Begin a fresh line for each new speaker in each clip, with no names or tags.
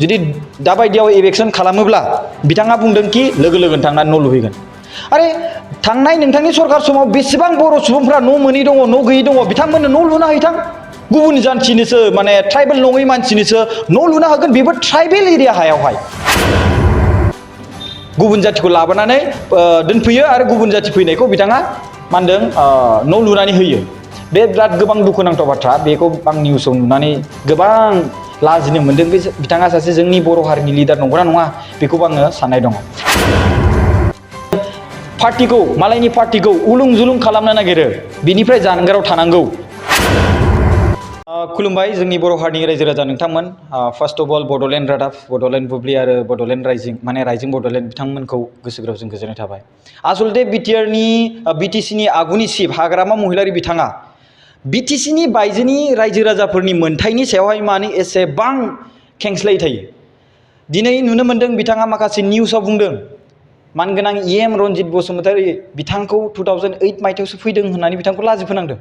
जुदि दाबायदियाव इलेक्शन खालामोब्ला बिथाङा बुंदों कि लोगो लोगो थांनानै न' लुहैगोन। आरे थांनाय नोंथांनि सरकार समाव बेसेबां बर' सुबुंफ्रा न' मोनि दङ, न' गैयै दङ, बिथांमोननो न' लुना हैथां। गुबुन जाथिनोसो माने ट्राइबेल नङै मानसिनोसो न' लुना होगोन, बेबो ट्राइबेल एरिया हायावहाय। गुबुन जातिखौ लाबोनानै दोनफैयो आरो गुबुन जाति फैनायखौ बिथाङा मा होनदों न' लुनानै होयो। बे बिराद गोबां दुखुनांथाव बाथ्रा। बेखौ आं निउसाव नुनानै गोबां लाजिनो मोनदों। बे बिथाङा सासे जोंनि बर' हारिनि लिडार नंगौना नङा बेखौबो आङो साननाय दङ। पार्टिखौ, मालायनि पार्टिखौ उलुं जुलुं खालामनो नागिरो, बिनिफ्राय जानगाराव थानांगौ। खुलुमबाय जोंनि बर' हारिनि रायजो राजा नोंथांमोन। फार्स्ट अफ अल बड'लेण्ड रादाब, बड'लेण्ड बुब्लि आरो बड'लेण्ड राइजिं माने राइजिं बड'लेण्ड बिथांमोनखौ गोसो गोरबोजों गोजोननाय थाबाय। आसलथे बिटिसिनि आगुनि चिफ हाग्रामा महिलारि बिथाङा बिटिसिनि बायजोनि रायजो राजाफोरनि मोनथायनि सायावहाय मानो एसेबां खेंस्लायै थायो। दिनै नुनो मोन्दों बिथाङा माखासे निउसाव बुंदों मानगोनां EM रनजित बसुमतारी बिथांखौ 2008 मायथाइयावसो फैदों होननानै बिथांखौ लाजि फोनांदों।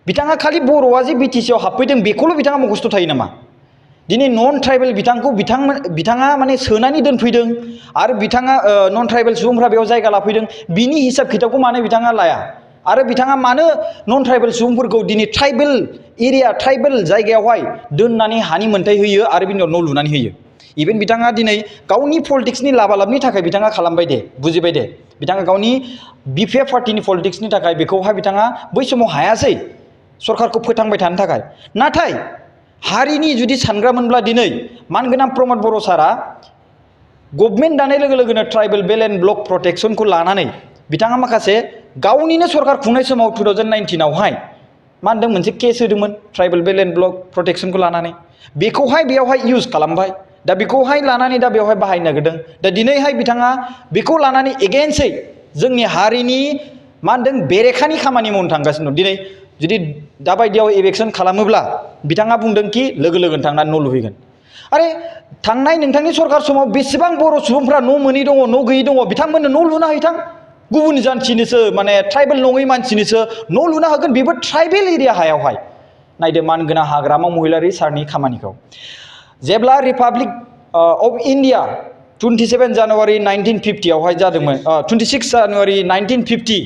बिथाङा खालि बर'आ जे बिटिसिआव हाबफैदों बेखौल' बिथाङा मखस्थ' थायो नामा? दिनै नन ट्राइबेल बिथाङा माने सोनानै दोनफैदों आरो बिथाङा नन ट्राइबेल सुबुंफ्रा बेयाव जायगा लाफैदों, बिनि हिसाब खिथाबखौ मानो बिथाङा लाया? आरो बिथाङा मानो नन ट्राइबेल सुबुंफोरखौ दिनै ट्राइबेल एरिया, ट्राइबेल जायगायावहाय दोननानै हानि मोन्थाय होयो आरो बिनि उनाव न' लुनानै होयो? इभेन बिथाङा दिनै गावनि पलिटिक्सनि लाबालाबनि थाखाय बिथाङा खालामबाय दे, बुजिबाय दे। बिथाङा गावनि BPF पार्टिनि पलिटिक्सनि थाखाय बेखौहाय बिथाङा बै समाव हायासै सरकारखौ फोथांबाय थानो थाखाय। नाथाय हारिनि जुदि सानग्रामोनब्ला दिनै मानगोनां प्रमद बर' सारा गभर्नमेन्ट दानाय लोगो लोगोनो ट्राइबेल बेल एन्ड ब्लक प्रटेक्शनखौ लानानै बिथाङा माखासे गावनिनो सरकार खुंनाय समाव 2019आवहाय मा होनदों मोनसे केस होदोंमोन ट्राइबेल बेल एन्ड ब्लक प्रटेक्शनखौ लानानै। बेखौहाय बेयावहाय इउज खालामबाय। दा बेखौहाय लानानै दा बेवहाय बाहायनो नागिरदों। दा दिनैहाय बिथाङा बेखौ लानानै एगेन्स्टै जोंनि हारिनि मा होनदों बेरेखानि खामानि मावनो थांगासिनो दं। दिनै जुदि दाबायदियाव इलेक्शन खालामोब्ला बिथाङा बुंदों कि लोगो लोगो थांनानै न' लुहैगोन। आरे थांनाय नोंथांनि सरकार समाव बेसेबां बर' सुबुंफ्रा न' मोनि दङ, न' गैयै दङ, बिथांमोननो न' लुना हैथां। गुबुन जाथिनोसो माने ट्राइबेल नङै मानसिनोसो न' लुना होगोन, बेबो ट्राइबेल एरिया हायावहाय। नायदो मानगोनां हाग्रामा महिलारि सारनि खामानिखौ। जेब्ला रिपाब्लिक अफ इन्डिया 27 जानुवारि 1950आवहाय जादोंमोन, 26 जानुवारि 1950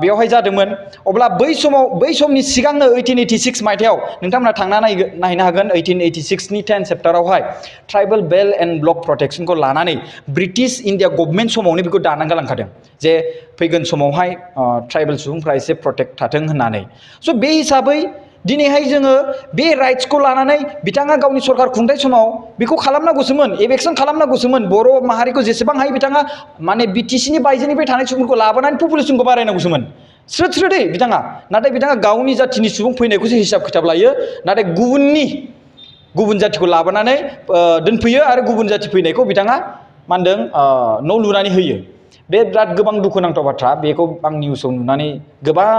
बेवहाय जादोंमोन, अब्ला बै समनि सिगांनो 1886 मायथाइयाव नोंथांमोना थांना नायहैनो हागोन। 1886नि 10 सेप्टारावहाय ट्राइबेल बेल एन्ड ब्लक प्रटेक्शनखौ लानानै ब्रिटिश इन्डिया गभर्नमेन्ट समावनो बेखौ दाना गालांखादों जे फैगोन समावहाय ट्राइबेल सुबुंफ्रा एसे प्रटेक्ट थाथों होननानै। स' बे हिसाबै दिनैहाय जोङो बे राइट्सखौ लानानै बिथाङा गावनि सरकार खुंथाय समाव बेखौ खालामनांगौसोमोन, इलेक्शन खालामनांगौसोमोन। बर' माहारिखौ जेसेबां हायो बिथाङा माने बिटिसिनि बायजोनिफ्राय थानाय सुबुंफोरखौ लाबोनानै पपुलेसनखौ बारायनांगौसोमोन। स्रोद स्रोदै बिथाङा, नाथाय बिथाङा गावनि जाथिनि सुबुं फैनायखौसो हिसाब खिथाब लायो, नाथाय गुबुन जातिखौ लाबोनानै दोनफैयो आरो गुबुन जाति फैनायखौ बिथाङा मा होनदों न' लुनानै होयो। बे बिराद गोबां दुखुनांथाव बाथ्रा। बेखौ आं निउसाव नुनानै गोबां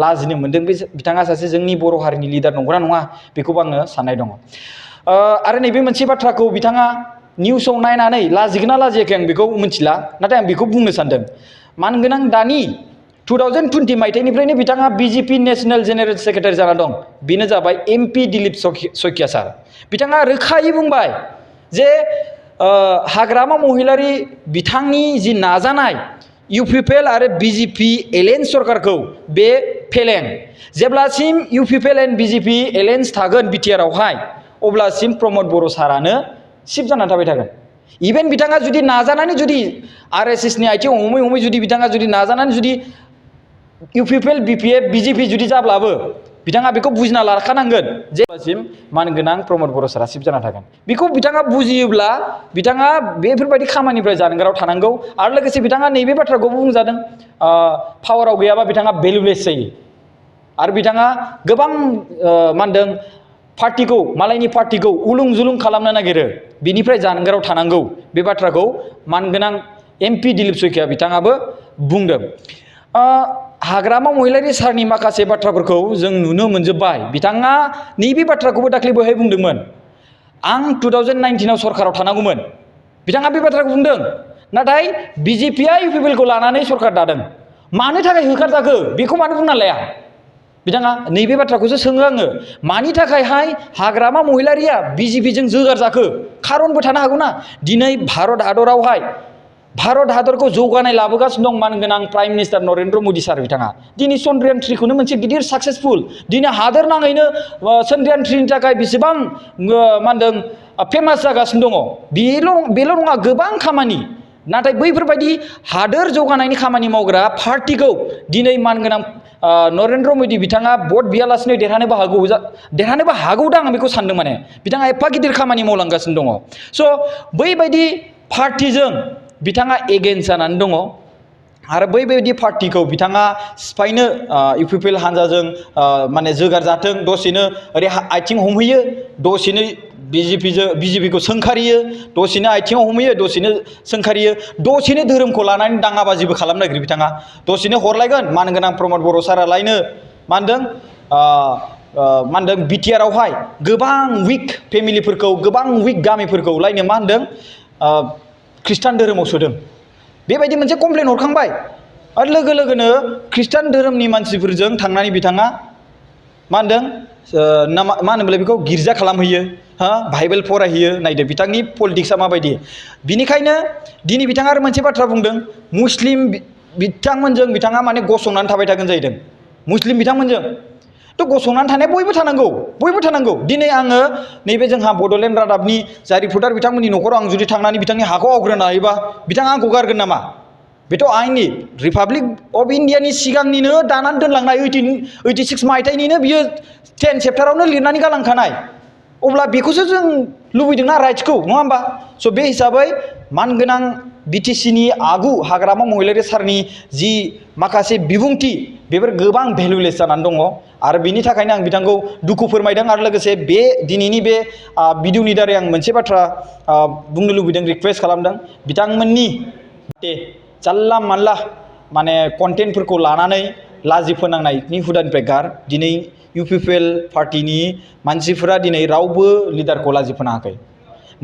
लाजिनो मोनदों। बे बिथाङा सासे जोंनि बर' हारिनि लिडार नंगौना नङा बेखौबो आङो साननाय दङ। आरो नैबे मोनसे बाथ्राखौ बिथाङा निउसाव नायनानै लाजिगोन ना लाजियाखै आं बेखौ मिथिला, नाथाय आं बेखौ बुंनो सानदों। मानगोनां दानि 2020 मायथाइनिफ्रायनो बिथाङा BJP नेशनेल जेनेरेल सेक्रेटारि जाना दं। बेनो जाबाय MP दिलीप सयकिया सार। बिथाङा रोखायै बुंबाय जे हाग्रामा महिलारि बिथांनि जि नाजानाय UPPL आरो BJP एलायन्स सरकारखौ बे फेलें। जेब्लासिम UPPL एन्ड BJP एलायन्स थागोन BTR आवहाय, अब्लासिम प्रमद बर' सारानो चिफ जानानै थाबाय थागोन। इभेन बिथाङा जुदि नाजानानै जुदि RSSनि आथिङाव हमै हमै जुदि बिथाङा जुदि नाजानानै जुदि UPPL BJP जुदि जाब्लाबो बिथाङा बेखौ बुजिना लाखानांगोन जे मानगोनां प्रमद बर' सारा चिफ जाना थागोन। बेखौ बिथाङा बुजियोब्ला बिथाङा बेफोरबायदि खामानिफ्राय जानगाराव थानांगौ। आरो लोगोसे बिथाङा नैबे बाथ्राखौबो बुंजादों, पावाराव गैयाबा बिथाङा भेलुलेस जायो। आरो बिथाङा गोबां मा होनदों पार्टिखौ, मालायनि पार्टिखौ उलुं जुलुं खालामनो नागिरो, बिनिफ्राय जानगाराव थानांगौ। बे बाथ्राखौ मानगोनां MP दिलीप सयकिया बिथाङाबो बुंदों। हाग्रामा महिलारि सारनि माखासे बाथ्राफोरखौ जों नुनो मोनजोब्बाय। बिथाङा नैबे बाथ्राखौबो दाख्लै बेवहाय बुंदोंमोन, आं 2019आव सरकाराव थानांगौमोन। बिथाङा बे बाथ्राखौ बुंदों। नाथाय BJPआ UPPLखौ लानानै सरकार दादों। मानो थाखाय होखारजाखो बेखौ मानो बुंना लाया? बिथाङा नैबे बाथ्राखौसो सोङो आङो मानि थाखायहाय हाग्रामा महिलारिया बिजेपिजों जोगार जाखो खारनबो थानो हागौ ना दिनै भारत हादरावहाय भारत हादरखौ जौगानाय लाबोगासिनो दं मानगोनां प्राइम मिनिस्टार नरेन्द्र मोदी सार बिथाङा दिनै चन्द्रयान 3खौनो मोनसे गिदिर साक्सेसफुल दिनै हादर नाङैनो चन्द्रयान 3नि थाखाय बेसेबां मा होनदों फेमास जागासिनो दङ बेल' नङा गोबां खामानि नाथाय बैफोरबायदि हादोर जौगानायनि खामानि मावग्रा पार्टिखौ दिनै मानगोनां नरेन्द्र मोदी बिथाङा भट बियालासिनो देरहानोबो हागौदां आं बेखौ सानदों माने बिथाङा एफा गिदिर खामानि मावलांगासिनो दङ स' बैबायदि पार्टिजों बिथाङा एगेन्स्ट जानानै दङ आरो बैबायदि पार्टिखौ बिथाङा सिफायनो इउपिपिएल हानजाजों माने जोगार जाथों दसेनो ओरै आथिं हमहैयो दसेनो बिजेपिखौ सोंखारियो दसेनो आथिङाव हमहैयो दसेनो सोंखारियो दसेनो धोरोमखौ लानानै दाङाबाजिबो खालामनो नागिरो बिथाङा दसेनो हरलायगोन मानगोनां प्रमद बर' सारालायनो मा होनदों बिटिआर आवहाय गोबां उइक फेमिलिफोरखौ गोबां उइक गामिफोरखौ लायनो मा होनदों खृष्टान धोरोमाव सोदों बेबायदि मोनसे कमप्लेन हरखांबाय आरो लोगो लोगोनो खृष्टान धोरोमनि मानसिफोरजों थांनानै बिथाङा मा होनदों मा होनोमोनलाय बेखौ गिर्जा खालामहैयो बाइबेल फरायहैयो नायदो बिथांनि पलिटिक्सआ माबायदि बिनिखायनो दिनै बिथाङा आरो मोनसे बाथ्रा बुंदों मुस्लिम बिथांमोनजों बिथाङा माने गसंनानै थाबाय थागोन जाहैदों मुस्लिम बिथांमोनजों थ' गसंनानै थानाया बयबो थानांगौ दिनै आङो नैबे जोंहा बड'लेण्ड रादाबनि जाय रिपर्टार बिथांमोननि न'खराव आं जुदि थांनानै बिथांनि हाखौ आवग्रिना हायोबा बिथाङा आंखौ गारगोन नामा बेथ' आइननि रिपाब्लिक अफ इण्डियानि सिगांनिनो दानानै दोनलांनाय 1886 मायथाइनिनो बियो 10 चेप्टारावनो लिरनानै गालांखानाय अब्ला बेखौसो जों लुबैदोंना राइट्सखौ नङा होमबा स' बे हिसाबै मानगोनां बिटिसिनि आगु हाग्रामा महिलारि सारनि जि माखासे बिबुंथि बेफोर गोबां भेलुलेस जानानै दङ आरो बिनि थाखायनो आं बिथांखौ दुखु फोरमायदों आरो लोगोसे बे दिनैनि बे भिडिअनि दारै आं मोनसे बाथ्रा बुंनो लुबैदों रिक्वेस्ट खालामदों बिथांमोननि जानला मानला माने कन्टेन्टफोरखौ लानानै लाजि फोनांनायनि हुदानिफ्राय गार दिनै इउपिपिएल पार्टिनि मानसिफोरा दिनै रावबो लिडारखौ लाजि फोनाङाखै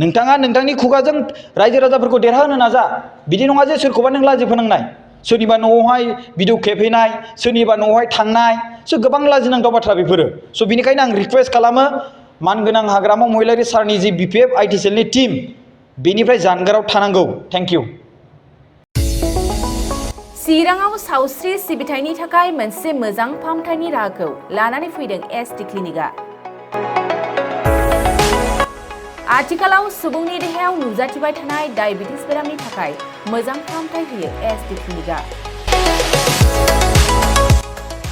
नोंथाङा नोंथांनि खुगाजों रायजो राजाफोरखौ देरहाहोनो नाजा बिदि नङा जे सोरखौबा नों लाजि फोनांनाय सोरनिबा न'आवहाय भिडिअ खेबहैनाय सोरनिबा न'आवहाय थांनाय गोबां लाजिनांथाव बाथ्रा बेफोरो स' बिनिखायनो आं रिक्वेस्ट खालामो मानगोनां हाग्रामा महिलारि सारनि जि बिपिएफ आइटिसिएलनि टिम बेनिफ्राय जानगाराव थानांगौ थेंक इउ
चिराङाव सावस्रि सिबिथायनि थाखाय मोनसे मोजां फाहामथायनि राहाखौ लानानै फैदों एसटि क्लिनिकआ आथिखालाव सुबुंनि देहायाव नुजाथिबाय थानाय डायबिटिस बेरामनि थाखाय मोजां फाहामथाय होयो एसटि क्लिनिकआ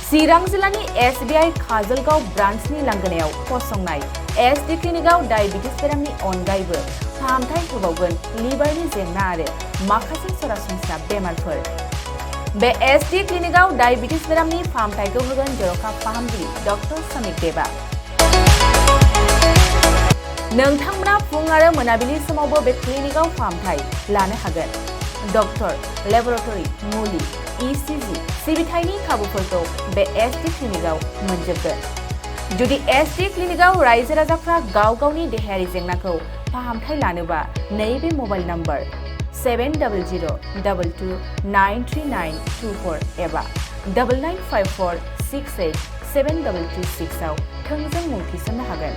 चिरां जिल्लानि एसबिआइ काजलगाव ब्रान्चनि लांगोनायाव फसंनाय एसटि क्लिनिकआव डायबिटिस बेरामनि अनगायैबो फाहामथाय होबावगोन लिभारनि जेंना आरो माखासे सरासनस्रा बेमारफोर बे एसटि क्लिनिकआव डायबिटिस बेरामनि फाहामथायखौ होगोन जर'खा फाहामगिरि डक्टर समिक देबा नोंथांमोना फुं आरो मोनाबिलि समावबो बे क्लिनिकआव फाहामथाय लानो हागोन डक्टर लेबरेटरि मुलि इसिजि सिबिथायनि खाबुफोरखौ बे एसटि क्लिनिकआव मोनजोबगोन जुदि एसटि क्लिनिकआव रायजो राजाफ्रा गाव गावनि देहायारि जेंनाखौ फाहामथाय लानोबा नैबे मबाइल नम्बर 7002293924 एबा 9954687226 आव थोंजों मुं थिसननो हागोन